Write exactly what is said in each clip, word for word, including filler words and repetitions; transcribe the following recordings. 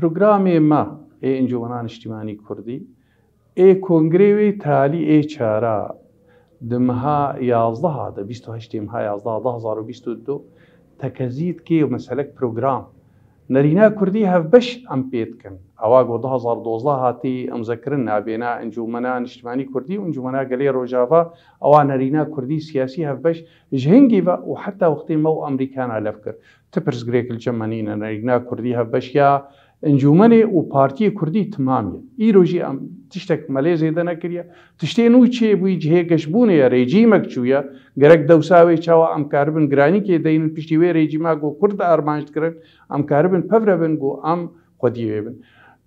Programê me ê Encûmena Niştîmanî Kurdî ê kongrê wê talî ê çara di meha yazdeha de, bîst û heştê meha yazdeha du hezar û bîst û du tekezî dikê û meselek program nerîna kurdî hevbeş em pê dikin. Ewa ku du hezar û dozdeh hatî imzekirin nabêna Encûmena Niştîmanî Kurdî û Encûmena Gelê Rojava ewa nerîna kurdî siyasî hevbeş ji hingî ve û heta wextê me û Amerîkana lev kir. Ti pirsgirêk li cem me nîne, nerîna kurdî hevbeş ya encûmenê û partiyê kurdî timam ye. Îro jî em tiştek me lê zêde nekiriye. Tiştê nû çêbûyî cihê geşbûnê ye, rejîmek çûye. Gerek dewsa wê çawa em karibin giranîkê deynin piştî wê rejîma ku kurd armanc dikirin, em karibin pevre bin ku em xwediyê wê bin.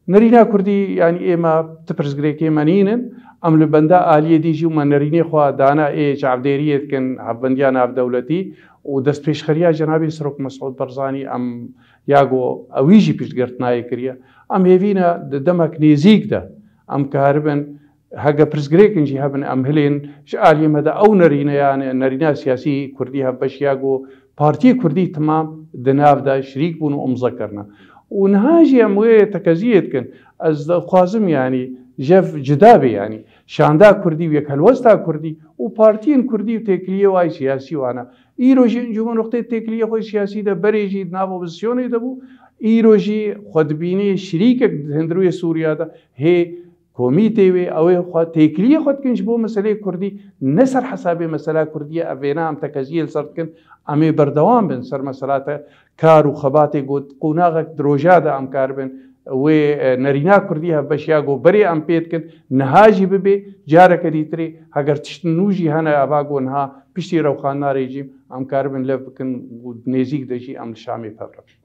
Nerîna kurdî, yanî ê me ti pirsgirêkê me nînin. Em li benda aliyê dî jî û me nerînê xwe dana ê çavdêriyê dikin hevbendiya navdewletî û destpêşxeriya cenabê Serok Mesûd Barzanî em ya ku ewî jî piştgirtina yê kiriye. Em hêvî ne di demek nêzîk de em karibin heke pirsgirêkin jî hebin em hilên ji aliyê me de ew nerîne, yanî nerîna siyasî kurdî hevbeş ya ku partiyê kurdî timam di nav de şirîk bûn û imze kirine. Û niha jî em wê tekeziyê dikin. Ez dixwazim, yanî jev cida be, yanî şanda kurdî û yekhelwesta kurdî û partiyên kurdî û têkiliyê wayî siyasî wana. Îro jî Encûmen wextê têkiliyê xwe siyasî de berê jî di nav opozîsyonê de bû. Îro jî xwe dibînê şirîkek di hundirê Sûriya de hê komîtê wê, ew ê xwe têkiliyê xwe dikin ji bo meseleyê kurdî, ne ser hesabê mesela kurdî ye. Ev vêna em tekeziyê li ser dikin. Em ê berdewam bin ser mesela te kar û xebatê ku qonaxek di roja de em karibin wê, e, nerîna kurdî hevbeş ya ku berê em pê dikin, niha jî bibe, careke dîtirê, heger tişt nû jî hene, eva ku niha piştî rewxandina rejîm em karibin lev bikin û nêzîk de jî em li Şamê pev re bin.